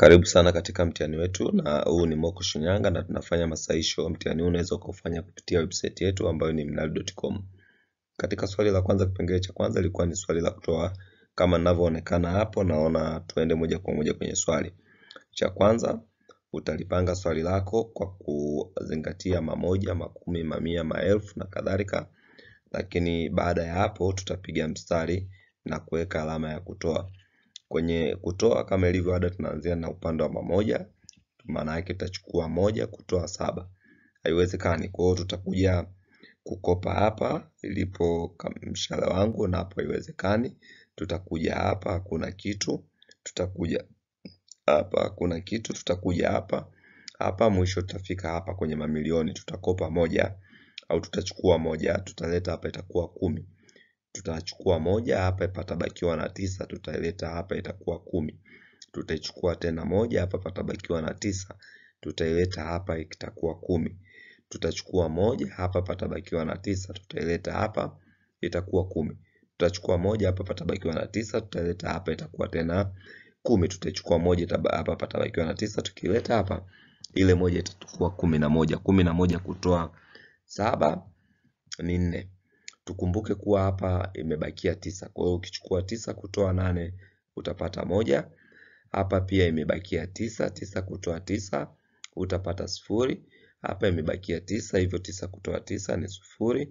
Karibu sana katika mtihani wetu, na huu ni Moko Shinyanga na tunafanya masahisho. Mtihani huu unaweza ukaufanya kupitia website yetu ambayo ni mnali.com. Katika swali la kwanza, kipengele cha kwanza ilikuwa ni swali la kutoa kama ninavyoonekana hapo. Naona tuende moja kwa moja kwenye swali cha kwanza. Utalipanga swali lako kwa kuzingatia mamoja, makumi, mamia, maelfu na kadhalika, lakini baada ya hapo tutapiga mstari na kuweka alama ya kutoa. Kwenye kutoa kama ilivyo ada, tunaanzia na upande wa mamoja, maana yake tutachukua 1 kutoa 7, haiwezekani. Kwa hiyo tutakuja kukopa hapa ilipo mshale wangu, na hapo haiwezekani. Tutakuja hapa, hakuna kitu. Tutakuja hapa, hakuna kitu. Tutakuja hapa hapa, mwisho tutafika hapa kwenye mamilioni, tutakopa 1 au tutachukua 1, tutaleta hapa itakuwa 10. Tutachukua 1 hapa patabakiwa na 9, tutaileta hapa itakuwa 10. Tutaichukua tena 1 hapa patabakiwa na 9, tutaileta hapa itakuwa 10. Tutachukua 1 hapa patabakiwa na 9, tutaileta hapa itakuwa 10. Tutachukua 1 hapa patabakiwa na 9, tutaileta hapa itakuwa tena 10. Tutachukua 1 hapa patabakiwa na 9, tukileta hapa ile 1 itakuwa 11. 11 kutoa 7 ni 4. Tukumbuke kuwa hapa imebakia 9. Kwa hiyo ukichukua 9 kutoa 8 utapata 1. Hapa pia imebakia 9, 9 kutoa 9 utapata 0. Hapa imebakia 9, hivyo 9 kutoa 9 ni 0.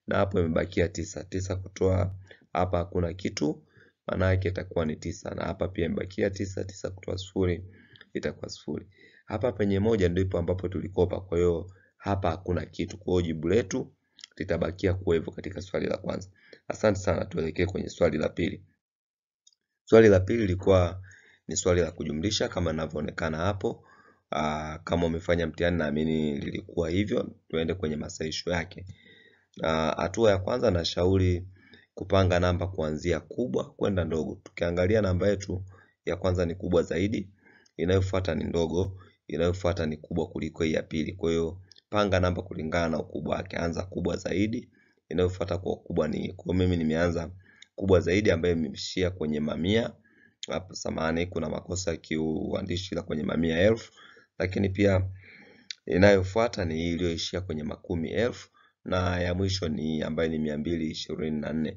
Na hapo imebakia 9, 9 kutoa hapa hakuna kitu, maana yake itakuwa ni 9. Na hapa pia imebakia 9, 9 kutoa 0 itakuwa 0. Hapa penye 1 ndipo ambapo tulikopa, kwa hiyo hapa hakuna kitu. Kwa hiyo jibu letu litabakia kuwa hivyo katika swali la kwanza. Asante sana, tuelekee kwenye swali la pili. Swali la pili lilikuwa ni swali la kujumlisha kama inavyoonekana hapo. Kama umefanya mtihani naamini lilikuwa hivyo. Tuende kwenye masahisho yake. Hatua ya kwanza, nashauri kupanga namba kuanzia kubwa kwenda ndogo. Tukiangalia namba yetu ya kwanza ni kubwa zaidi, inayofuata ni ndogo, inayofuata ni kubwa kuliko hii ya pili. Kwa hiyo panga namba kulingana na ukubwa wake. Anza kubwa zaidi, inayofuata kwa ukubwa ni. Kwa mimi nimeanza kubwa zaidi ambayo imeishia kwenye mamia. Hapo samahani, kuna makosa ya kiuandishi la kwenye mamia elfu, lakini pia inayofuata ni hii iliyoishia kwenye makumi elfu, na ya mwisho ni ambayo ni 224.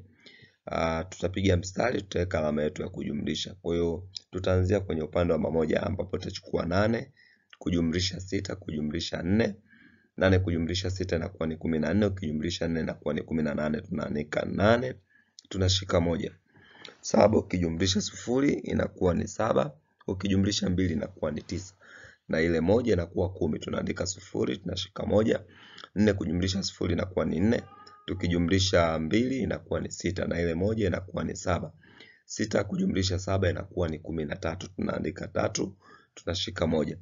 Tutapiga mstari, tutaweka alama yetu ya kujumlisha. Kwa hiyo tutaanzia kwenye upande wa mamoja ambapo tutachukua 8 kujumlisha 6 kujumlisha 4. 8 kujumlisha 6 inakuwa ni 14, ukijumlisha 4 inakuwa ni 18. Tunaandika 8, tunashika 1. 7 ukijumlisha 0 inakuwa ni 7, ukijumlisha 2 inakuwa ni 9. Na ile 1 inakuwa 10, tunaandika 0, tunashika 1. 4 kujumlisha 0 inakuwa ni 4, tukijumlisha 2 inakuwa ni 6, na ile 1 inakuwa ni 7. 6 kujumlisha 7 inakuwa ni 13, tunaandika 3, tunashika 1.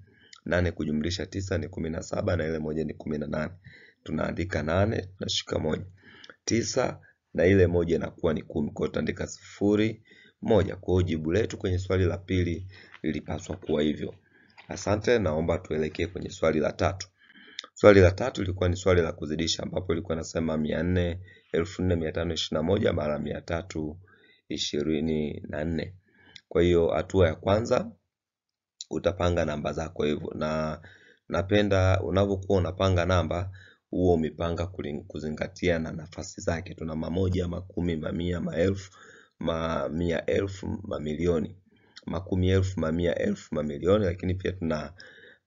8 kujumlisha 9 ni 17, na ile 1 ni 18. Tunaandika 8, tunashika 1. 9 na ile 1 inakuwa ni 10. Kwa hiyo tutaandika 0, 1. Kwa hiyo jibu letu kwenye swali la pili lilipaswa kuwa hivyo. Asante, naomba tuelekee kwenye swali la tatu. Swali la tatu lilikuwa ni swali la kuzidisha ambapo ilikuwa inasema 4,521 mara 324. Kwa hiyo hatua ya kwanza utapanga namba zako hivyo, na napenda unapokuwa unapanga namba huo umepanga kuzingatia na nafasi zake. Tuna mamoja, makumi, mamia, maelfu, mamia elfu, mamilioni, makumi elfu, mamia elfu, mamilioni, lakini pia tuna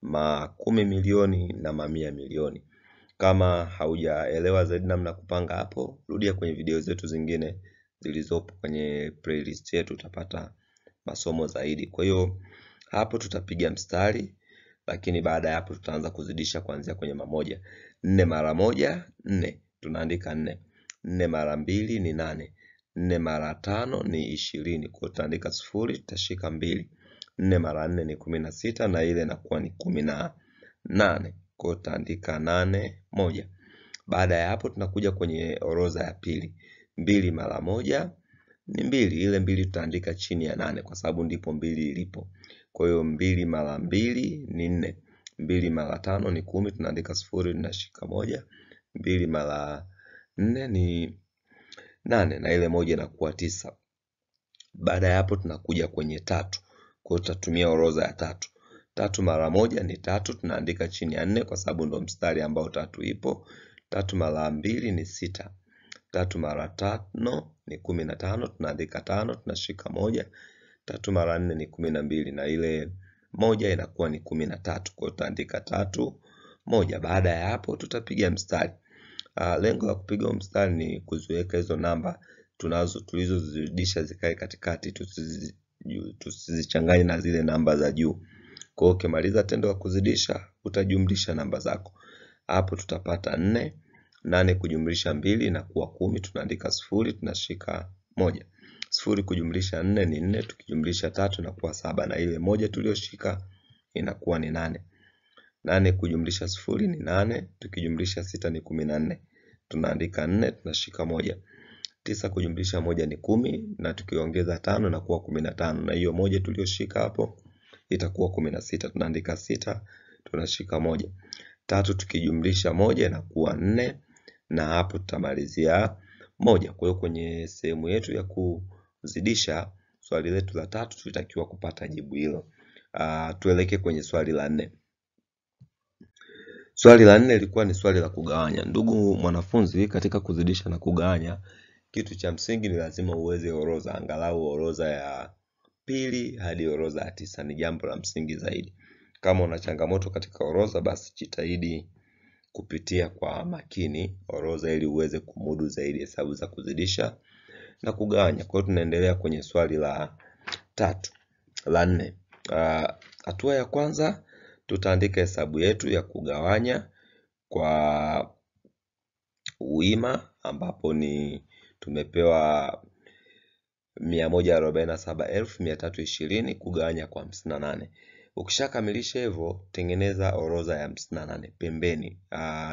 makumi milioni na mamia milioni. Kama haujaelewa zaidi namna kupanga hapo, rudia kwenye video zetu zingine zilizopo kwenye playlist yetu, utapata masomo zaidi. Kwa hiyo hapo tutapiga mstari, lakini baada ya hapo tutaanza kuzidisha kuanzia kwenye mamoja. 4 mara 1 4, tunaandika 4. 4 mara 2 ni 8. 4 mara 5 ni 20. Kwa hiyo tutaandika 0, tutashika 2. 4 mara 4 ni 16, na ile inakuwa ni 18. Kwa hiyo tutaandika 8 1. Baada ya hapo tunakuja kwenye orodha ya pili. 2 mara 1 ni 2. Ile 2 tutaandika chini ya 8 kwa sababu ndipo 2 ilipo. Kwa hiyo 2 mara 2 ni 4. 2 mara 5 ni 10, tunaandika 0, tunashika 1. 2 mara 4 ni 8, na ile 1 inakuwa 9. Baada ya hapo tunakuja kwenye 3. Kwa hiyo tutatumia orodha ya 3. 3 mara 1 ni 3, tunaandika chini ya 4 kwa sababu ndo mstari ambao 3 ipo. 3 mara 2 ni 6. 3 mara 5 ni 15, tunaandika 5, tunashika 1. 3 mara 4 ni 12 na ile 1 inakuwa ni 13. Kwa hiyo tutaandika 3 1. Baada ya hapo tutapiga mstari. Lengo la kupiga mstari ni kuziweka hizo namba tulizozizidisha zikae katikati, tusizichanganye na zile namba za juu. Kwa hiyo ukimaliza tendo la kuzidisha utajumlisha namba zako. Hapo tutapata 4, 8 kujumlisha 2 inakuwa 10, tunaandika 0, tunashika 1. 0 kujumlisha 4 ni 4, tukijumlisha 3 inakuwa 7 na ile 1 tuliyoshika inakuwa ni 8. 8 kujumlisha 0 ni 8, tukijumlisha 6 ni 14. Tunaandika 4, tunashika 1. 9 kujumlisha 1 ni 10 na tukiongeza 5 inakuwa 15 na hiyo 1 tuliyoshika hapo itakuwa 16. Tunaandika 6, tunashika 1. 3 tukijumlisha 1 inakuwa 4 na hapo tutamalizia 1. Kwa hiyo kwenye sehemu yetu ya kuzidisha swali letu la 3 tulitakiwa kupata jibu hilo. Tuelekee kwenye swali la 4. Swali la 4 lilikuwa ni swali la kugawanya. Ndugu mwanafunzi, katika kuzidisha na kugawanya, kitu cha msingi ni lazima uweze orodha, angalau orodha ya 2 hadi orodha ya 9 ni jambo la msingi zaidi. Kama una changamoto katika orodha, basi jitahidi kupitia kwa makini orodha ili uweze kumudu zaidi hesabu za kuzidisha na kugawanya. Kwa hiyo tunaendelea kwenye swali la 4. Hatua ya kwanza tutaandika hesabu yetu ya kugawanya kwa wima ambapo ni tumepewa 147,320 kugawanya kwa 58. Ukishakamilisha hivyo, tengeneza orodha ya 58 pembeni.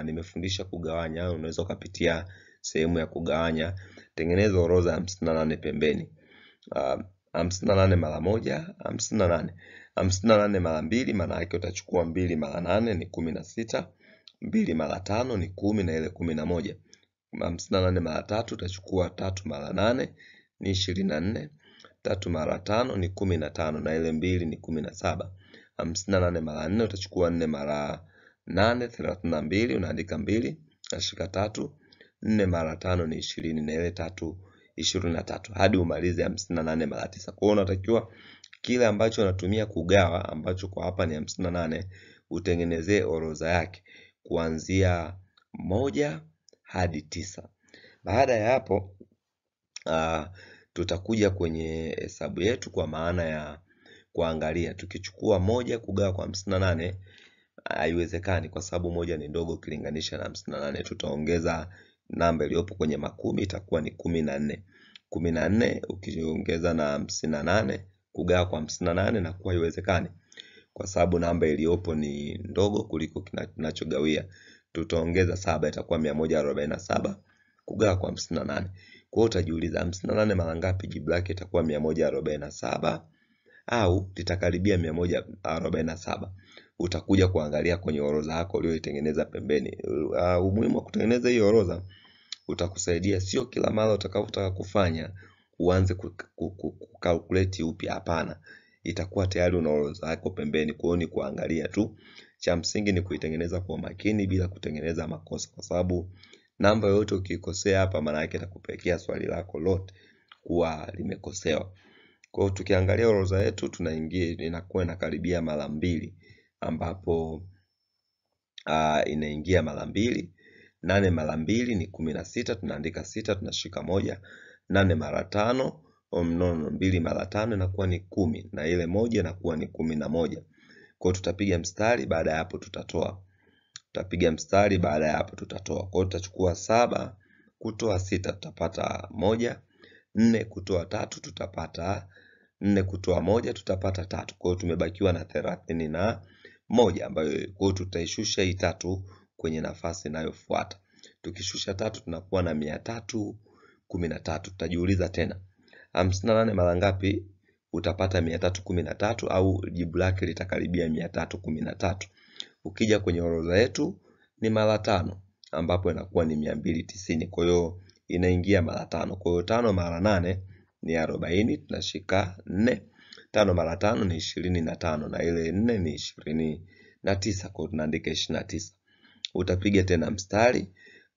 Nimefundisha kugawanya, unaweza ukapitia sehemu ya kugawanya. Tengeneza orodha ya 58 pembeni. 58 mara 1, 58. 58 mara 2, maana yake utachukua 2 mara 8 ni 16, 2 mara 5 ni 10 na ile 11. 58 mara 3 utachukua 3 mara 8 ni 24, 3 mara 5 ni 15 na ile 2 ni 17. 58 mara 4 utachukua 4 mara 8 32, unaandika 2, nashika 3, 4 mara 5 ni 20 na ile 3 23 hadi umalize 58 mara 9. Kwa hiyo unatakiwa kile ambacho unatumia kugawa ambacho kwa hapa ni 58 utengenezee orodha yake kuanzia 1 hadi 9. Baada ya hapo tutakuja kwenye hesabu yetu kwa maana ya kuangalia. Tukichukua 1 kugawa kwa 58 haiwezekani kwa sababu 1 ni ndogo ukilinganisha na 58. Tutaongeza namba iliyopo kwenye makumi itakuwa ni 14. 14 ukiongeza na 58 kugawa kwa 58 na kuwa haiwezekani kwa sababu namba iliyopo ni ndogo kuliko kinachogawia. Tutaongeza 7 itakuwa 147 kugawa kwa 58. Kwa hiyo utajiuliza 58 mara ngapi jibu lake itakuwa 147 au litakaribia 147. Utakuja kuangalia kwenye orodha yako uliyoitengeneza pembeni. Umuhimu wa kutengeneza hii orodha utakusaidia, sio kila mara utakapotaka kufanya uanze kukalkulate upya. Hapana, itakuwa tayari una orodha yako pembeni. Kwa hiyo ni kuangalia tu. Cha msingi ni kuitengeneza kwa makini bila kutengeneza makosa, kwa sababu namba yoyote ukikosea hapa maana yake itakupelekea swali lako lote kuwa limekosewa. Kwa hiyo tukiangalia orodha yetu tunaingia, inakuwa inakaribia mara 2 ambapo inaingia mara 2. 8 mara 2 ni 16, tunaandika 6, tunashika 1. 8 mara 5, 2 mara 5 inakuwa ni 10 na ile 1 inakuwa ni 11. Kwa hiyo tutapiga mstari, baada ya hapo tutatoa. Tutapiga mstari, baada ya hapo tutatoa. Kwa hiyo tutachukua 7 kutoa 6 tutapata 1, 4 kutoa 3 tutapata 4 kutoa 1 tutapata 3. Kwa hiyo tumebakiwa na 31 ambayo kwa hiyo tutaishusha hii 3 kwenye nafasi inayofuata. Tukishusha 3 tunakuwa na 313. Tutajiuliza tena 58 mara ngapi utapata 313 au jibu lake litakaribia 313. Ukija kwenye orodha yetu ni mara 5 ambapo inakuwa ni 290. Kwa hiyo inaingia mara 5. Kwa hiyo 5 mara 8 ni 40, tunashika 4. 5 mara 5 ni 25 na ile 4 ni 29, kwa hiyo tunaandika 29. Utapiga tena mstari,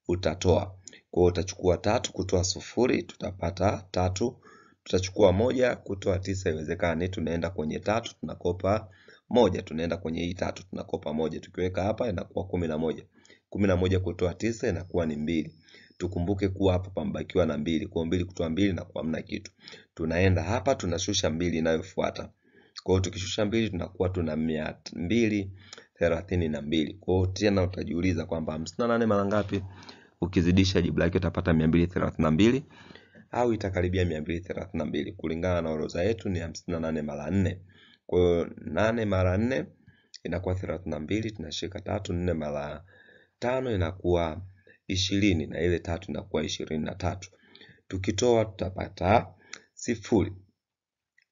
utatoa. Kwa hiyo utachukua 3 kutoa 0, tutapata 3. Tutachukua 1 kutoa 9, iwezekani. Tunaenda kwenye 3 tunakopa 1, tunaenda kwenye hii 3 tunakopa 1. Tukiweka hapa inakuwa 11. 11 kutoa 9 inakuwa ni 2. Tukumbuke kuwa hapa pambakiwa na 2. Kwa 2 kutoa 2 inakuwa hamna kitu. Tunaenda hapa tunashusha 2 inayofuata. Kwa hiyo tukishusha 2 tunakuwa tuna 232. Kwa hiyo tena utajiuliza kwamba 58 mara ngapi? Ukizidisha jibu lake utapata 232 au itakaribia 232 kulingana na orodha yetu ni 58 mara 4. Kwa hiyo 8 mara 4 inakuwa 32, tunashika 3, 4 mara 5 inakuwa 20 na ile 3 inakuwa 23. Tukitoa tutapata 0.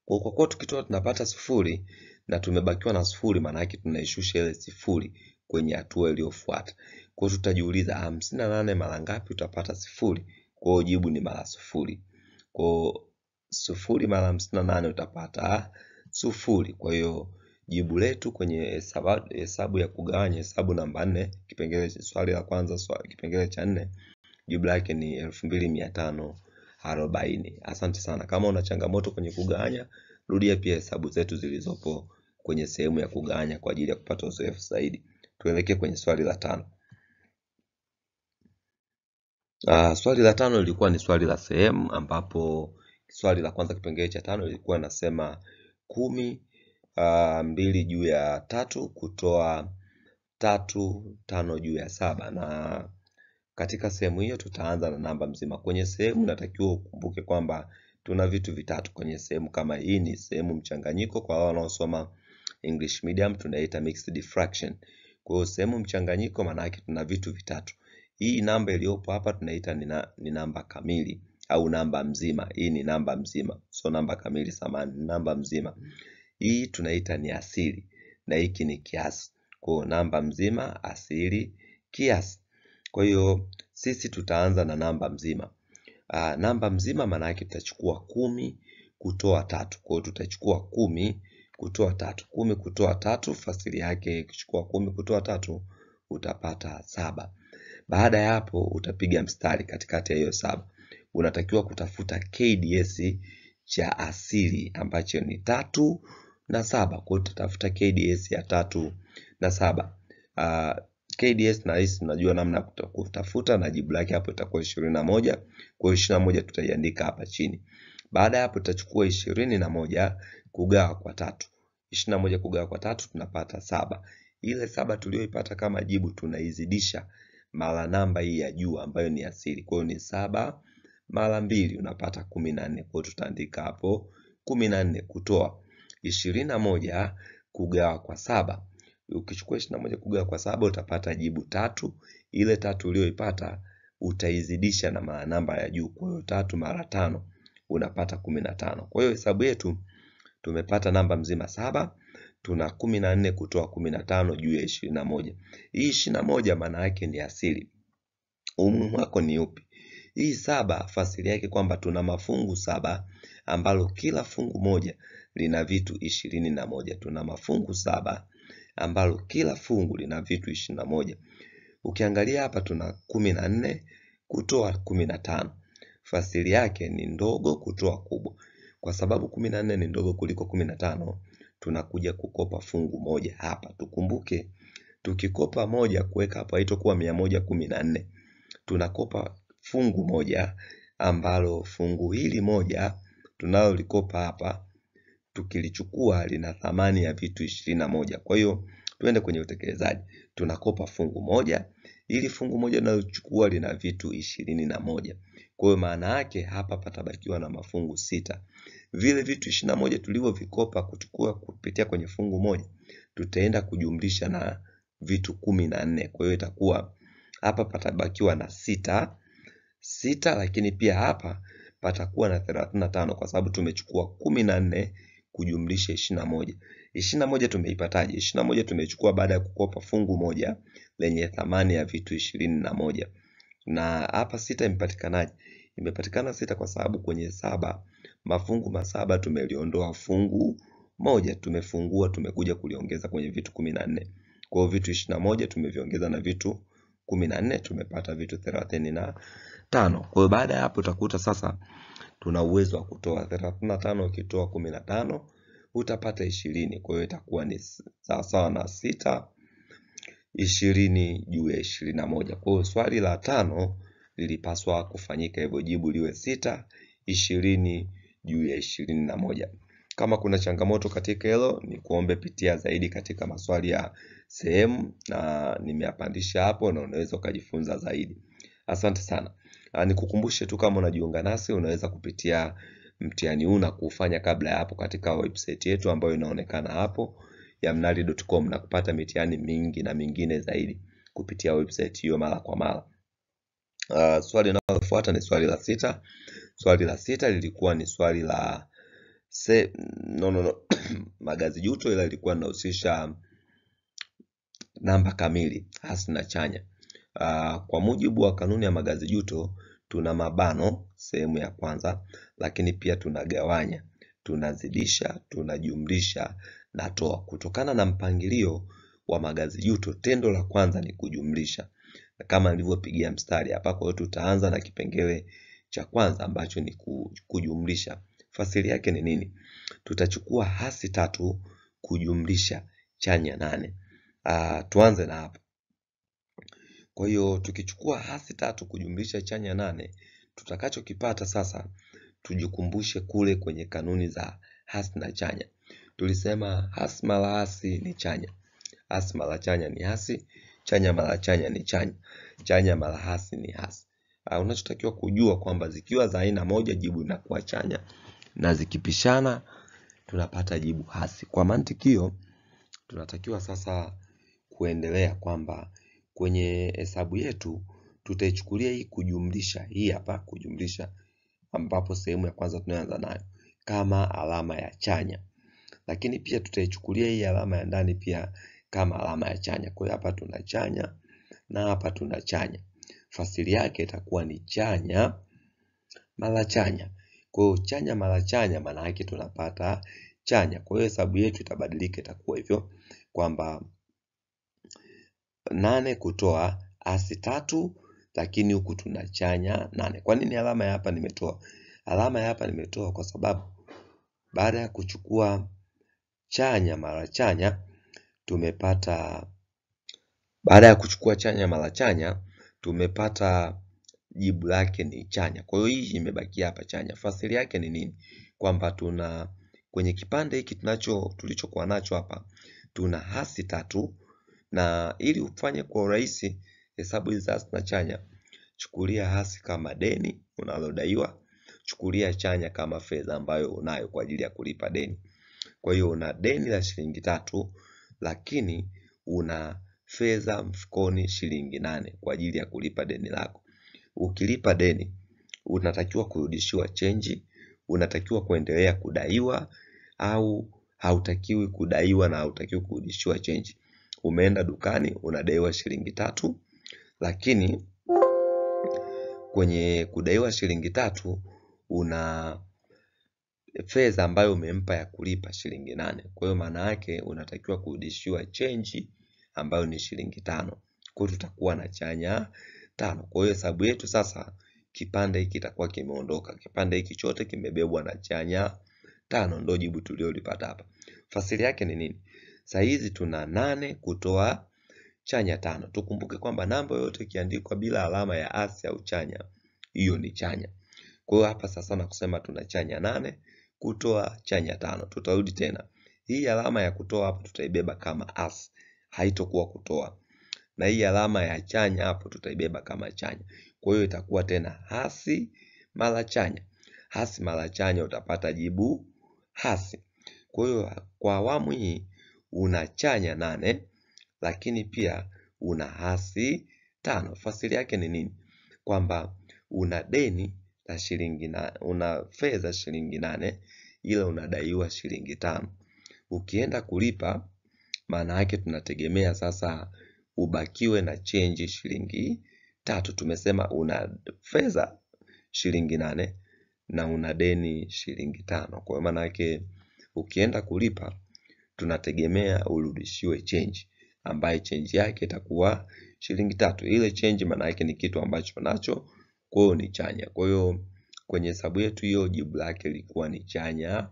Kwa kuwa tukitoa tunapata 0 na tumebakiwa na 0, maana yake tunaishusha ile 0 kwenye hatua iliyofuata. Kwa hiyo tutajiuliza 58 mara ngapi utapata 0? Kwa hiyo jibu ni mara 0. Kwa hiyo 0 mara 58 utapata 0. Kwa hiyo jibu letu kwenye hesabu ya kugawanya, hesabu namba 4, kipengele swali la kwanza, kipengele cha 4, jibu lake ni 2540. Asante sana. Kama una changamoto kwenye kugawanya, rudia pia hesabu zetu zilizopo kwenye sehemu ya kugawanya kwa ajili ya kupata uzoefu zaidi. Tuelekee kwenye swali la 5. Swali la 5 lilikuwa ni swali la sehemu, ambapo swali la kwanza kipengele cha 5 lilikuwa nasema 10 2 juu ya 3 kutoa 3 5 juu ya 7. Na katika sehemu hiyo tutaanza na namba mzima. Kwenye sehemu natakiwa ukumbuke kwamba tuna vitu vitatu kwenye sehemu kama hii. Ni sehemu mchanganyiko, kwa wao wanaosoma English medium tunaita mixed fraction. Kwa hiyo sehemu mchanganyiko maana yake tuna vitu vitatu. Hii namba iliyopo hapa tunaita ni namba kamili au namba mzima. Hii ni namba mzima, so namba kamili, samahani, namba mzima. Hii tunaita ni asili na hiki ni kiasi. Kwa hiyo namba mzima, asili, kiasi. Kwa hiyo sisi tutaanza na namba mzima. Namba mzima maana yake tutachukua 10 kutoa 3. Kwa hiyo tutachukua 10 kutoa 3. 10 kutoa 3, fasili yake ukichukua 10 kutoa 3 utapata 7. Baada ya hapo utapiga mstari katikati ya hiyo 7. Unatakiwa kutafuta KDS cha asili ambacho ni 3 na 7. Kwa hiyo tutatafuta KDS ya 3 na 7. KDS na hisi tunajua namna kutafuta na jibu lake hapo itakuwa 21. Kwa hiyo 21 tutaiandika hapa chini. Baada ya hapo tutachukua 21 kugawa kwa 3. 21 kugawa kwa 3 tunapata 7. Ile 7 tuliyoipata kama jibu tunaizidisha mara namba hii ya juu ambayo ni asili. Kwa hiyo ni 7 mara 2 unapata 14. Kwa hiyo tutaandika hapo 14 kutoa 21 kugawa kwa 7. Ukichukua 21 kugawa kwa 7 utapata jibu 3. Ile 3 uliyoipata utaizidisha na mara namba ya juu. Kwa hiyo 3 mara 5 unapata 15. Kwa hiyo hesabu yetu tumepata namba mzima 7, tuna 14 kutoa 15 juu ya 21. Hii 21 maana yake ni asili. Umuhimu wako ni upi? Hii 7 fasili yake kwamba tuna mafungu 7 ambalo kila fungu moja lina vitu 21. Tuna mafungu 7 ambalo kila fungu lina vitu 21. Ukiangalia hapa tuna 14 kutoa 15. Fasili yake ni ndogo kutoa kubwa. Kwa sababu 14 ni ndogo kuliko 15, tunakuja kukopa fungu moja hapa. Tukumbuke tukikopa moja kuweka hapa haitakuwa 114. Tunakopa fungu moja ambalo fungu hili moja tunalolikopa hapa tukilichukua lina thamani ya vitu 21. Kwa hiyo tuende kwenye utekelezaji. Tunakopa fungu moja, ili fungu moja tunalochukua lina vitu 21. Kwa hiyo maana yake hapa patabakiwa na mafungu 6. Vile vitu 21 tulivyovikopa kuchukua kupitia kwenye fungu moja, tutaenda kujumlisha na vitu 14. Kwa hiyo itakuwa hapa patabakiwa na 6, 6, lakini pia hapa patakuwa na 35 kwa sababu tumechukua 14 kujumlisha 21. 21 tumeipataje? 21 tumechukua baada ya kukopa fungu moja lenye thamani ya vitu 21. Na hapa 6 imepatikanaje? Imepatikana 6 kwa sababu kwenye 7 mafungu masaba tumeliondoa fungu moja tumefungua, tumekuja kuliongeza kwenye vitu 14. Kwa hiyo vitu 21 tumeviongeza na vitu 14, tumepata vitu 35. Kwa hiyo baada ya hapo utakuta sasa tuna uwezo wa kutoa 35, ukitoa 15 utapata 20. Kwa hiyo itakuwa ni sawa na 6 20 juu ya 21. Kwa hiyo swali la 5 lilipaswa kufanyika hivyo, jibu liwe 6 20 juu ya 21. Kama kuna changamoto katika hilo, ni kuombe pitia zaidi katika maswali ya sehemu na nimeyapandisha hapo, na unaweza ukajifunza zaidi. Asante sana. Nikukumbushe tu kama unajiunga nasi, unaweza kupitia mtihani huu na kuufanya kabla ya hapo katika website yetu ambayo inaonekana hapo ya mnali.com, na kupata mitihani mingi na mingine zaidi kupitia website hiyo mara kwa mara. Swali linalofuata ni swali la 6. Swali la 6 lilikuwa ni swali la magazi juto, ila ilikuwa linahusisha namba kamili hasi na chanya. Kwa mujibu wa kanuni ya magazi juto, tuna mabano sehemu ya kwanza, lakini pia tunagawanya, tunazidisha, tunajumlisha na toa. Kutokana na mpangilio wa magazi juto, tendo la kwanza ni kujumlisha, kama nilivyopigia mstari hapa. Kwa hiyo tutaanza na kipengele cha kwanza ambacho ni kujumlisha. Fasili yake ni nini? Tutachukua hasi 3 kujumlisha chanya 8. Tuanze na hapa. Kwa hiyo tukichukua hasi 3 kujumlisha chanya 8, tutakachokipata sasa, tujikumbushe kule kwenye kanuni za hasi na chanya. Tulisema hasi mara hasi ni chanya, hasi mara chanya ni hasi, chanya mara chanya ni chanya, chanya mara hasi ni hasi. Unachotakiwa kujua kwamba zikiwa za aina moja jibu linakuwa chanya, na zikipishana tunapata jibu hasi. Kwa mantiki hiyo, tunatakiwa sasa kuendelea kwamba kwenye hesabu yetu tutaichukulia hii kujumlisha, hii hapa kujumlisha, ambapo sehemu ya kwanza tunaanza nayo kama alama ya chanya, lakini pia tutaichukulia hii alama ya ndani pia kama alama ya chanya. Kwa hiyo hapa tuna chanya na hapa tuna chanya. Fasili yake itakuwa ni chanya mara chanya. Kwa hiyo chanya mara chanya maana yake tunapata chanya. Kwa hiyo hesabu yetu itabadilika, itakuwa hivyo kwamba 8 kutoa hasi 3, lakini huku tuna chanya 8. Kwa nini alama ya hapa nimetoa? Alama ya hapa nimetoa kwa sababu baada ya kuchukua chanya mara chanya tumepata, baada ya kuchukua chanya mara chanya tumepata jibu lake ni chanya. Kwa hiyo hii imebakia hapa chanya. Fasili yake ni nini? Kwamba tuna kwenye kipande hiki tulichokuwa nacho hapa tuna hasi 3, na ili ufanye kwa urahisi hesabu hizi za hasi na chanya, chukulia hasi kama deni unalodaiwa, chukulia chanya kama fedha ambayo unayo kwa ajili ya kulipa deni. Kwa hiyo una deni la shilingi 3, lakini una fedha mfukoni shilingi 8 kwa ajili ya kulipa deni lako. Ukilipa deni unatakiwa kurudishiwa chenji, unatakiwa kuendelea kudaiwa, au hautakiwi kudaiwa na hautakiwi kurudishiwa chenji. Umeenda dukani unadaiwa shilingi 3, lakini kwenye kudaiwa shilingi 3 una fedha ambayo umempa ya kulipa shilingi 8. Kwa hiyo maana yake unatakiwa kurudishiwa chenji ambayo ni shilingi 5. Kwa hiyo tutakuwa na chanya 5. Kwa hiyo hesabu yetu sasa, kipande hiki kitakuwa kimeondoka. Kipande hiki chote kimebebwa na chanya 5, ndio jibu tuliolipata hapa. Fasili yake ni nini? Sasa hizi tuna 8 kutoa chanya 5. Tukumbuke kwamba namba yote ikiandikwa bila alama ya asi au chanya, hiyo ni chanya. Kwa hiyo hapa sasa na kusema tuna chanya 8 kutoa chanya 5. Tutarudi tena. Hii alama ya kutoa hapo tutaibeba kama asi, haitokuwa kutoa. Na hii alama ya chanya hapo tutaibeba kama chanya. Kwa hiyo itakuwa tena hasi mara chanya. Hasi mara chanya utapata jibu hasi. Kwa hiyo kwa awamu hii una chanya 8, lakini pia una hasi 5. Fasili yake ni nini? Kwamba una deni la shilingi na una fedha shilingi 8, ila unadaiwa shilingi 5. Ukienda kulipa, maana yake tunategemea sasa ubakiwe na chenji shilingi 3. Tumesema una fedha shilingi 8 na una deni shilingi 5. Kwa hiyo maana yake Ukienda kulipa tunategemea urudishiwe change, ambaye change yake itakuwa shilingi 3. Ile change maana yake ni kitu ambacho nacho, kwa hiyo ni chanya. Kwa hiyo kwenye hesabu yetu hiyo jibu lake lilikuwa ni chanya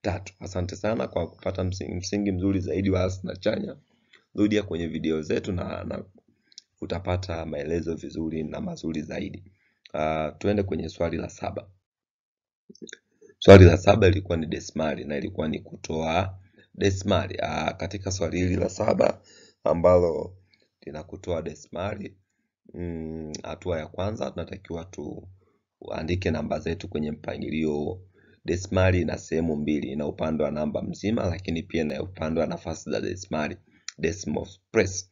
3. Asante sana kwa kupata msingi mzuri zaidi wa hasi na chanya. Rudia kwenye video zetu na utapata maelezo vizuri na mazuri zaidi. Tuende kwenye swali la 7. Swali la 7 ilikuwa ni desimali na ilikuwa ni kutoa desimali. Katika swali hili la 7 ambalo linakutoa desimali, hatua ya kwanza tunatakiwa tuandike namba zetu kwenye mpangilio. Desimali ina sehemu mbili, ina upande wa namba mzima lakini pia ina upande wa nafasi za desimali, decimal place.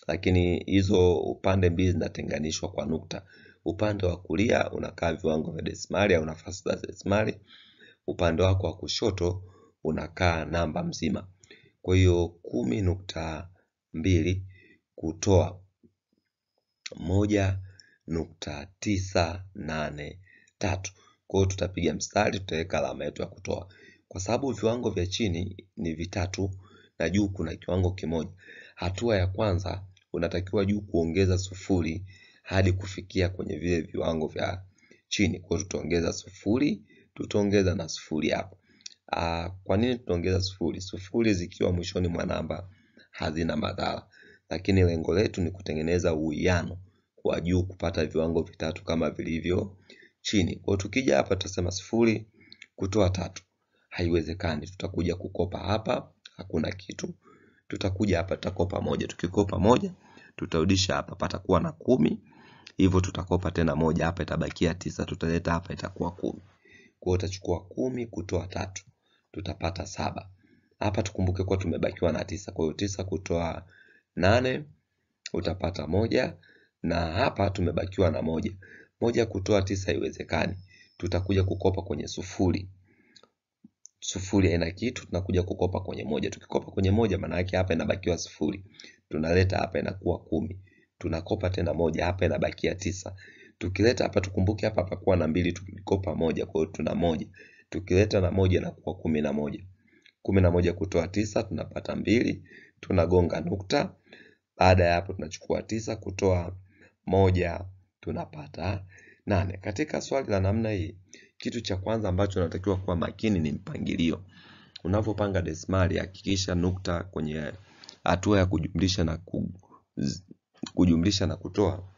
Lakini hizo upande mbili zinatenganishwa kwa nukta. Upande wa kulia unakaa viwango vya desimali au nafasi za desimali, upande wako wa kushoto unakaa namba mzima. Kwa hiyo 10.2 kutoa 1.983. Kwa hiyo tutapiga mstari, tutaweka alama yetu ya kutoa. Kwa sababu viwango vya chini ni vitatu na juu kuna kiwango kimoja, hatua ya kwanza unatakiwa juu kuongeza sufuri hadi kufikia kwenye vile viwango vya chini. Kwa hiyo tutaongeza sufuri, tutaongeza na sufuri hapo. Kwa nini tutaongeza sufuri? Sufuri zikiwa mwishoni mwa namba hazina madhara, lakini lengo letu ni kutengeneza uwiano kwa juu kupata viwango vitatu kama vilivyo chini. Kwa hiyo tukija hapa tutasema sufuri kutoa 3 haiwezekani. Tutakuja kukopa hapa, hakuna kitu. Tutakuja hapa tutakopa 1. Tukikopa 1 tutarudisha hapa, patakuwa na 10. Hivyo tutakopa tena 1 hapa, itabakia 9. Tutaleta hapa itakuwa 10. Kwa hiyo utachukua 10 kutoa 3 tutapata 7. Hapa tukumbuke kuwa tumebakiwa na 9. Kwa hiyo 9 kutoa 8 utapata 1, na hapa tumebakiwa na 1. 1 kutoa 9 haiwezekani. Tutakuja kukopa kwenye sufuri. Sufuri haina kitu, tunakuja kukopa kwenye 1. Tukikopa kwenye 1 maana yake hapa inabakiwa sufuri. Tunaleta hapa inakuwa 10. Tunakopa tena 1 hapa inabakia 9. Tukileta hapa tukumbuke hapa hapakuwa na 2, tukikopa 1, kwa hiyo tuna 1. Tukileta na 1 inakuwa 11. 11 kutoa 9 tunapata 2, tunagonga nukta. Baada ya hapo tunachukua 9 kutoa 1 tunapata 8. Katika swali la namna hii, kitu cha kwanza ambacho unatakiwa kuwa makini ni mpangilio. Unapopanga desimali hakikisha nukta kwenye hatua ya kujumlisha na kujumlisha na kutoa,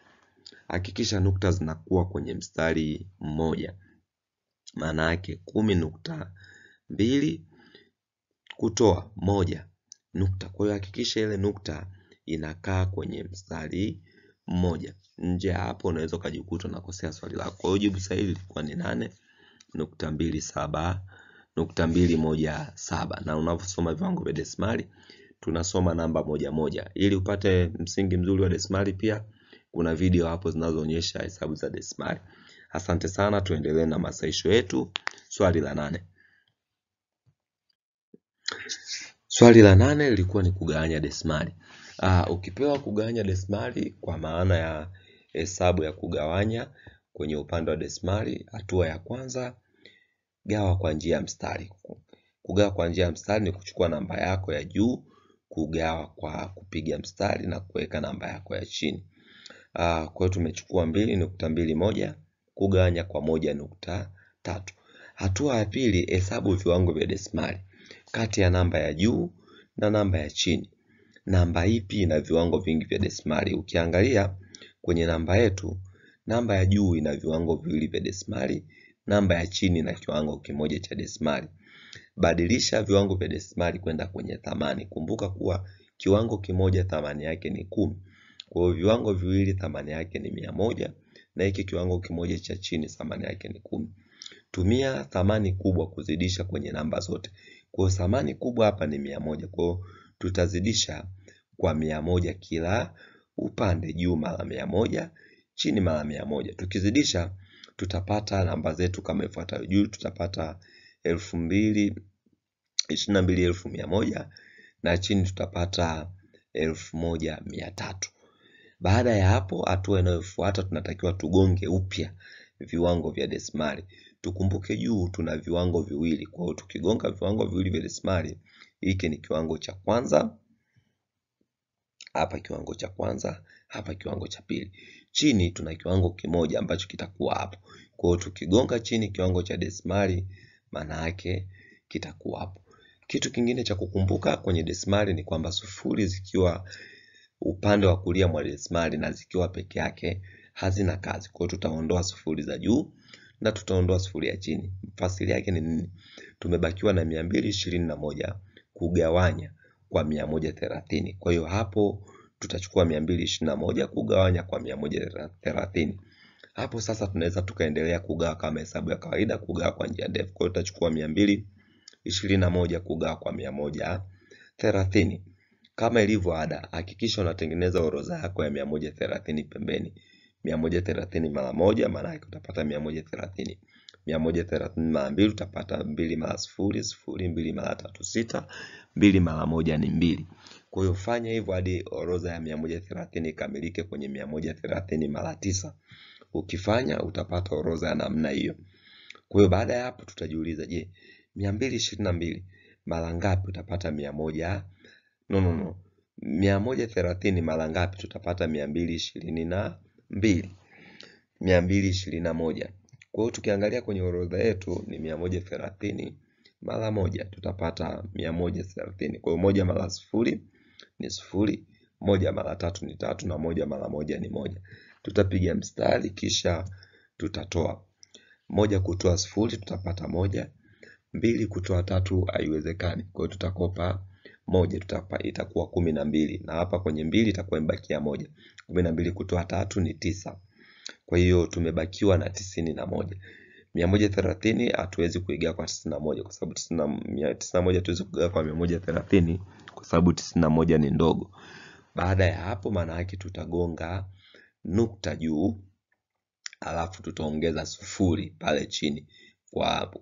hakikisha nukta zinakuwa kwenye mstari mmoja. Maana yake 10.2 kutoa 1 nukta. Kwa hiyo hakikisha ile nukta inakaa kwenye mstari mmoja. Nje hapo unaweza ukajikuta unakosea swali lako. Kwa hiyo jibu sahihi lilikuwa ni 8.27.217. Na unaposoma viwango vya desimali tunasoma namba moja moja. Ili upate msingi mzuri wa desimali pia kuna video hapo zinazoonyesha hesabu za desimali. Asante sana, tuendelee na masaisho yetu. Swali la 8. Swali la 8 lilikuwa ni kugawanya desimali. Ukipewa kugawanya desimali kwa maana ya hesabu ya kugawanya kwenye upande wa desimali, hatua ya kwanza, gawa kwa njia ya mstari. Kugawa kwa njia ya mstari ni kuchukua namba yako ya juu, kugawa kwa kupiga mstari na kuweka namba yako ya chini. Kwa hiyo tumechukua 2.21 kugawanya kwa 1.3. Hatua ya pili, hesabu viwango vya desimali kati ya namba ya juu na namba ya chini. Namba ipi ina viwango vingi vya desimali? Ukiangalia kwenye namba yetu, namba ya juu ina viwango viwili vya desimali, namba ya chini ina kiwango kimoja cha desimali. Badilisha viwango vya desimali kwenda kwenye thamani. Kumbuka kuwa kiwango kimoja thamani yake ni 10. Kwa hiyo viwango viwili thamani yake ni 100, na hiki kiwango kimoja cha chini thamani yake ni 10. Tumia thamani kubwa kuzidisha kwenye namba zote. Kwa hiyo thamani kubwa hapa ni 100. Kwa hiyo tutazidisha kwa 100 kila upande, juu mara 100, chini mara 100. Tukizidisha tutapata namba zetu kama ifuatavyo. Juu tutapata 22,100 na chini tutapata 1,300. Baada ya hapo, hatua inayofuata tunatakiwa tugonge upya viwango vya desimali. Tukumbuke juu tuna viwango viwili. Kwa hiyo tukigonga viwango viwili vya desimali, hiki ni kiwango cha kwanza, hapa kiwango cha kwanza, hapa kiwango cha pili. Chini tuna kiwango kimoja ambacho kitakuwa hapo. Kwa hiyo tukigonga chini kiwango cha desimali, maana yake kitakuwa hapo. Kitu kingine cha kukumbuka kwenye desimali ni kwamba sufuri zikiwa upande wa kulia mwa desimali na zikiwa peke yake hazina kazi. Kwa hiyo tutaondoa sufuri za juu na tutaondoa sufuri ya chini. Fasili yake ni nini? Tumebakiwa na 221 kugawanya kwa 130. Kwa hiyo hapo tutachukua 221 kugawanya kwa 130. Hapo sasa tunaweza tukaendelea kugawa kama hesabu ya kawaida, kugawa kwa njia ndefu. Kwa hiyo tutachukua 221 kugawa kwa 130. Kama ilivyo ada, hakikisha unatengeneza orodha yako ya 130 pembeni. 130 mara 1 maana yake utapata 130. 130 mara 2 utapata 2 mara 0 0, 2 mara 3 6, 2 mara 1 ni 2. Kwa hiyo fanya hivyo hadi orodha ya 130 ikamilike kwenye 130 mara 9. Ukifanya utapata orodha ya namna hiyo. Kwa hiyo baada ya hapo tutajiuliza, je, 222 mara ngapi utapata 100? No. 130 mara ngapi tutapata 222? 221. Kwa hiyo tukiangalia kwenye orodha yetu ni 130 mara 1 tutapata 130. Kwa hiyo 1 mara 0 ni 0, 1 mara 3 ni 3 na 1 mara 1 ni 1. Tutapiga mstari kisha tutatoa. 1 kutoa 0 tutapata 1, 2 kutoa 3 haiwezekani. Kwa hiyo tutakopa 1, itakuwa 12, na hapa kwenye 2 itakuwa imebakia 1. 12 kutoa 3 ni 9. Kwa hiyo tumebakiwa na 91. 130 hatuwezi kuigawa kwa 91 kwa sababu 91 hatuwezi kugawa kwa 130 kwa sababu 91 ni ndogo. Baada ya hapo maana yake tutagonga nukta juu, alafu tutaongeza sufuri pale chini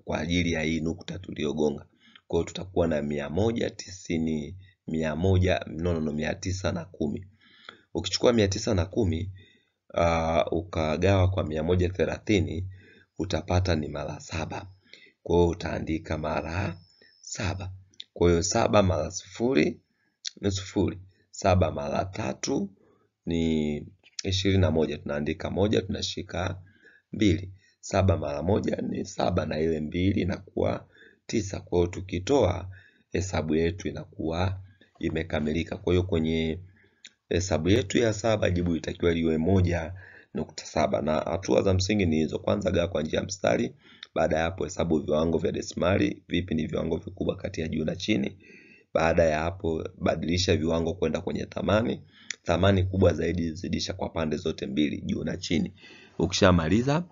kwa ajili ya hii nukta tuliyogonga. Kwa hiyo tutakuwa na 910. Ukichukua 910 ukagawa kwa 130 utapata ni mara 7. Kwa hiyo utaandika mara 7. Kwa hiyo 7 mara 0 ni 0. 7 mara 3 ni 21, tunaandika 1 tunashika 2. 7 mara 1 ni 7 na ile 2 inakuwa 9. Kwa hiyo tukitoa hesabu yetu inakuwa imekamilika. Kwa hiyo kwenye hesabu yetu ya 7 jibu itakiwa liwe 1.7. Na hatua za msingi ni hizo: kwanza gawa kwa njia ya mstari, baada ya hapo hesabu viwango vya desimali, vipi ni viwango vikubwa kati ya juu na chini. Baada ya hapo badilisha viwango kwenda kwenye thamani, thamani kubwa zaidi zidisha kwa pande zote mbili, juu na chini. Ukishamaliza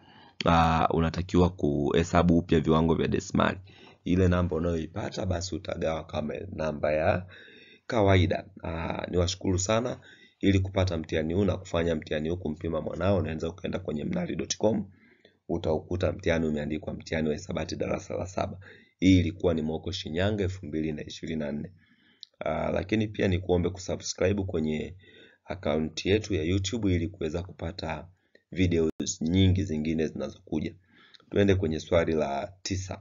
unatakiwa kuhesabu upya viwango vya desimali. Ile namba unayoipata basi utagawa kama namba ya kawaida. Niwashukuru sana. Ili kupata mtihani huu na kufanya mtihani huu kumpima mwanao, unaweza ukaenda kwenye mnali.com, utaukuta mtihani umeandikwa mtihani wa hisabati darasa la 7. Hii ilikuwa ni Moko Shinyanga 2024. Lakini pia ni kuombe kusubscribe kwenye akaunti yetu ya YouTube ili kuweza kupata videos nyingi zingine zinazokuja. Tuende kwenye swali la 9.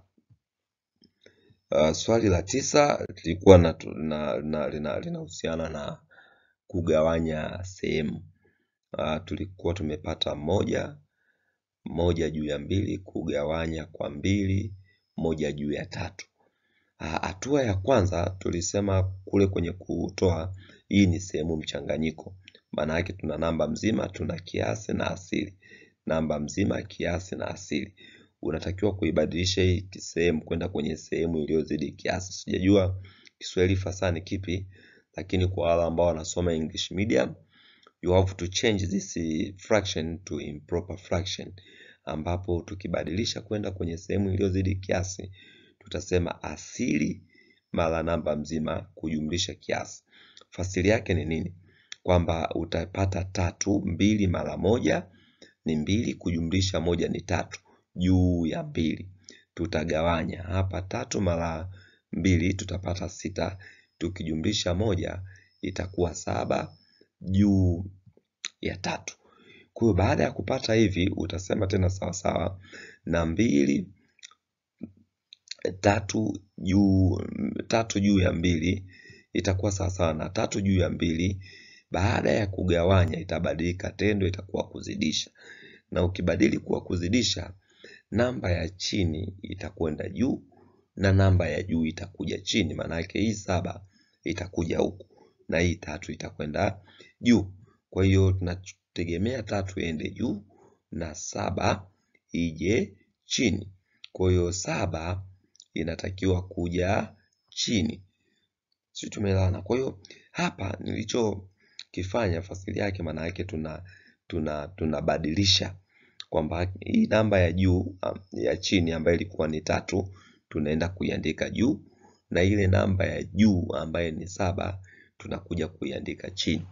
Swali la 9 lilikuwa linahusiana na kugawanya sehemu. Tulikuwa tumepata 1 1 juu ya 2 kugawanya kwa 2 1 juu ya 3. Hatua ya kwanza tulisema kule kwenye kutoa, hii ni sehemu mchanganyiko. Maana yake tuna namba mzima, tuna kiasi na asili. Namba mzima, kiasi na asili. Unatakiwa kuibadilisha hii sehemu kwenda kwenye sehemu iliyozidi kiasi. Sijajua Kiswahili fasaha ni kipi, lakini kwa wale ambao wanasoma English medium, you have to change this fraction to improper fraction, ambapo tukibadilisha kwenda kwenye sehemu iliyozidi kiasi tutasema asili mara namba mzima kujumlisha kiasi. Fasili yake ni nini? Kwamba utapata 3, 2 mara 1 ni 2 kujumlisha 1 ni 3 juu ya 2. Tutagawanya hapa 3 mara 2 tutapata 6, tukijumlisha 1 itakuwa 7 juu ya 3. Kwa hiyo baada ya kupata hivi utasema tena sawasawa na 2 3 juu ya 2 itakuwa sawasawa na 3 juu ya 2. Baada ya kugawanya itabadilika tendo, itakuwa kuzidisha. Na ukibadili kuwa kuzidisha, namba ya chini itakwenda juu na namba ya juu itakuja chini. Maana yake hii 7 itakuja huku na hii 3 itakwenda juu. Kwa hiyo tunategemea 3 iende juu na 7 ije chini. Kwa hiyo 7 inatakiwa kuja chini. Sisi tumeelewana? Kwa hiyo hapa nilichokifanya fasili yake, maana yake tunabadilisha kwamba hii namba ya juu ya chini ambayo ilikuwa ni 3 tunaenda kuiandika juu, na ile namba ya juu ambayo ni 7 tunakuja kuiandika chini.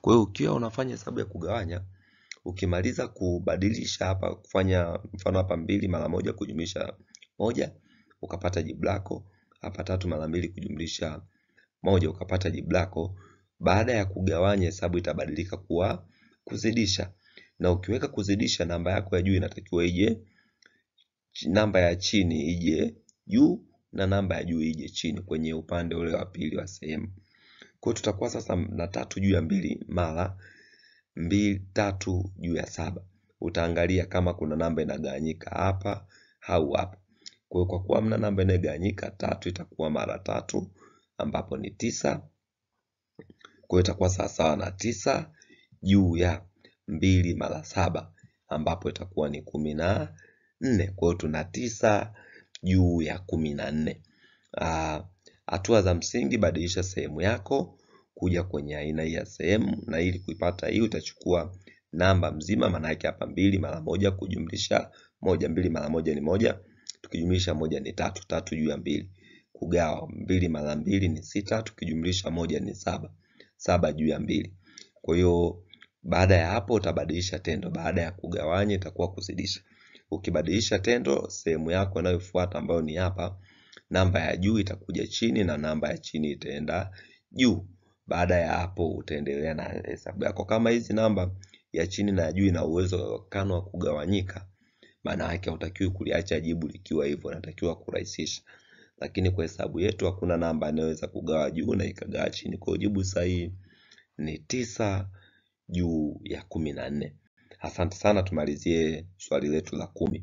Kwa hiyo ukiwa unafanya hesabu ya kugawanya, ukimaliza kubadilisha hapa, kufanya mfano hapa 2 mara 1 kujumlisha 1 ukapata jibu lako, hapa 3 mara 2 kujumlisha 1 ukapata jibu lako. Baada ya kugawanya hesabu itabadilika kuwa kuzidisha. Na ukiweka kuzidisha, namba yako ya juu inatakiwa ije, namba ya chini ije juu na namba ya juu ije chini kwenye upande ule wa pili wa sehemu. Kwa hiyo tutakuwa sasa na 3 juu ya 2 mara 2 3 juu ya 7. Utaangalia kama kuna namba inagawanyika hapa au hapa. Kwa hiyo kwa kuwa hamna namba inayogawanyika, 3 itakuwa mara 3 ambapo ni 9. Kwa hiyo itakuwa sawasawa na 9 juu ya 2 mara 7 ambapo itakuwa ni 14. Kwa hiyo tuna 9 juu ya 14. Hatua za msingi, badilisha sehemu yako kuja kwenye aina hii ya sehemu, na ili kuipata hii utachukua namba mzima, maana yake hapa 2 mara 1 kujumlisha 1, 2 mara 1 ni 1, tukijumlisha 1 ni 3, 3 juu ya 2. Kugawa 2 mara 2 ni 6, tukijumlisha 1 ni 7, 7 juu ya 2. Kwa hiyo baada ya hapo utabadilisha tendo. Baada ya kugawanya itakuwa kuzidisha. Ukibadilisha tendo, sehemu yako inayofuata ambayo ni hapa, namba ya juu itakuja chini na namba ya chini itaenda juu. Baada ya hapo utaendelea na hesabu yako. Kama hizi namba ya chini na ya juu ina uwezo wa kugawanyika, maana yake hutakiwi kuliacha jibu likiwa hivyo, unatakiwa kurahisisha. Lakini kwa hesabu yetu hakuna namba inayoweza kugawa juu na ikagawa chini. Kwa hiyo jibu sahihi ni 9 juu ya 14. Asante sana, tumalizie swali letu la 10.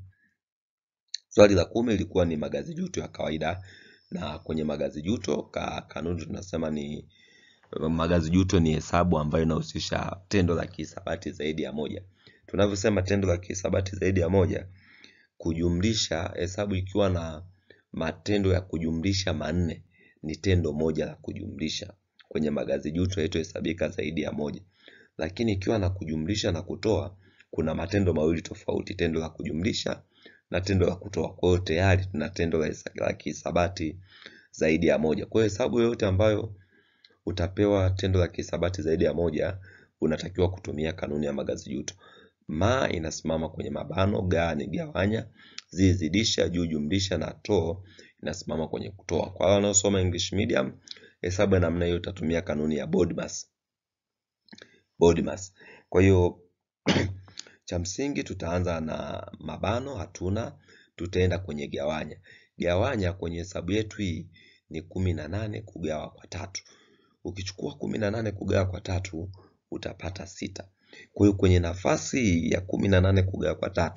Swali la 10 ilikuwa ni magazi juto ya kawaida, na kwenye magazi juto kanuni tunasema ni magazi juto ni hesabu ambayo inahusisha tendo la kihisabati zaidi ya moja. Tunavyosema tendo la kihisabati zaidi ya moja, kujumlisha hesabu ikiwa na matendo ya kujumlisha 4 ni tendo moja la kujumlisha. Kwenye magazi juto haitohesabika zaidi ya moja. Lakini ikiwa na kujumlisha na kutoa, kuna matendo mawili tofauti, tendo la kujumlisha na tendo la kutoa. Kwa hiyo tayari tuna tendo la kihisabati zaidi ya moja. Kwa hiyo hesabu yoyote ambayo utapewa tendo la kihisabati zaidi ya moja, unatakiwa kutumia kanuni ya magazi juto. Ma inasimama kwenye mabano, ga ni gawanya, zi zidisha, juu jumlisha na to inasimama kwenye kutoa. Kwa wale wanaosoma English medium, hesabu ya namna hiyo utatumia kanuni ya BODMAS. BODMAS. Kwa hiyo cha msingi tutaanza na mabano, hatuna, tutaenda kwenye gawanya. Gawanya kwenye hesabu yetu hii ni 18 kugawa kwa 3. Ukichukua 18 kugawa kwa 3 utapata 6. Kwa hiyo kwenye nafasi ya 18 kugawa kwa 3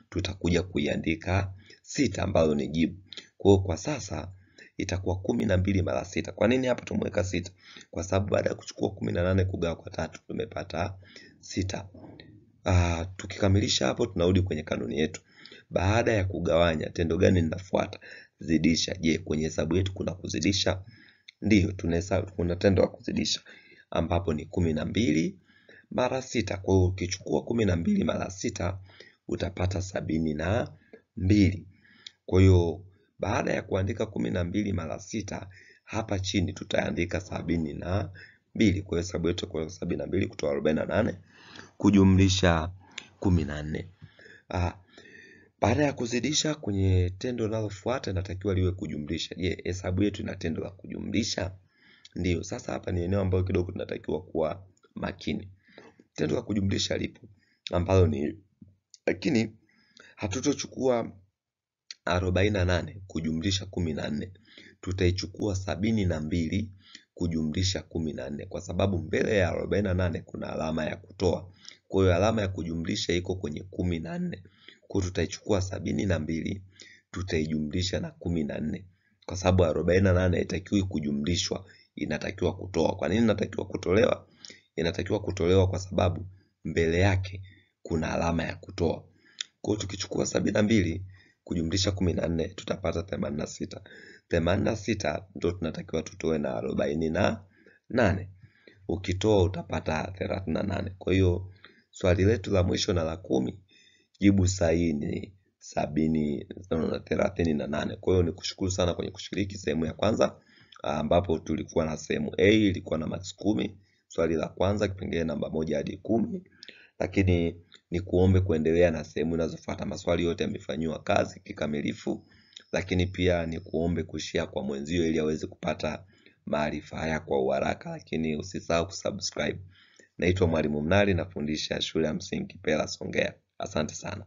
tutakuja kuiandika 6 ambayo ni jibu. Kwa hiyo kwa sasa itakuwa 12 mara 6. Kwa nini hapa tumeweka 6? Kwa sababu baada ya kuchukua 18 kugawa kwa 3 tumepata 6. Tukikamilisha hapo tunarudi kwenye kanuni yetu. Baada ya kugawanya, tendo gani linafuata? Zidisha. Je, kwenye hesabu yetu kuna kuzidisha? Ndiyo, tunahesabu kuna tendo la kuzidisha ambapo ni 12 mara 6. Kwa hiyo ukichukua 12 mara 6 utapata 72. Kwa hiyo baada ya kuandika 12 mara 6 hapa chini tutaandika 72. Kwa hiyo hesabu yetu kwa 72 kutoa 48 kujumlisha 14. Baada ya kuzidisha, kwenye tendo linalofuata inatakiwa liwe kujumlisha. Je, hesabu yetu ina tendo la kujumlisha? Ndiyo. Sasa hapa ni eneo ambalo kidogo tunatakiwa kuwa makini. Tendo la kujumlisha lipo ambalo ni, lakini hatutochukua 48 kujumlisha 14, tutaichukua 72 kujumlisha 14 kwa sababu mbele ya 48 kuna alama ya kutoa. Kwa hiyo alama ya kujumlisha iko kwenye 14. Kwa hiyo tutaichukua 72 tutaijumlisha na 14 kwa sababu 48 haitakiwi kujumlishwa, inatakiwa kutoa. Kwa nini inatakiwa kutolewa? Inatakiwa kutolewa kwa sababu mbele yake kuna alama ya kutoa. Kwa hiyo tukichukua 72 kujumlisha 14 tutapata 86. 86 ndio tunatakiwa tutoe na 48. Ukitoa utapata 38. Kwa hiyo swali letu la mwisho na la 10, jibu sahihi ni 38. Kwa hiyo nikushukuru sana kwenye kushiriki sehemu ya kwanza, ambapo tulikuwa na sehemu A ilikuwa na max 10, swali la kwanza kipengele namba 1 hadi 10. Lakini ni kuombe kuendelea na sehemu inazofuata. Maswali yote yamefanyiwa kazi kikamilifu, lakini pia ni kuombe kushare kwa mwenzio ili aweze kupata maarifa haya kwa uharaka, lakini usisahau kusubscribe. Naitwa Mwalimu Mnali, nafundisha shule ya msingi Kipela, Songea. Asante sana.